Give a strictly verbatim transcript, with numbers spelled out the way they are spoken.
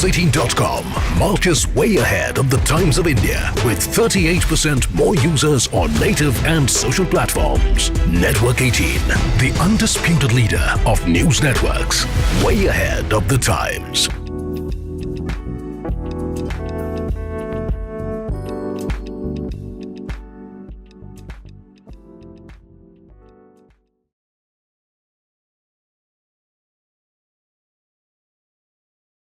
eighteen dot com. Mark is way ahead of the Times of India with thirty-eight percent more users on native and social platforms. Network eighteen, the undisputed leader of news networks. Way ahead of the times.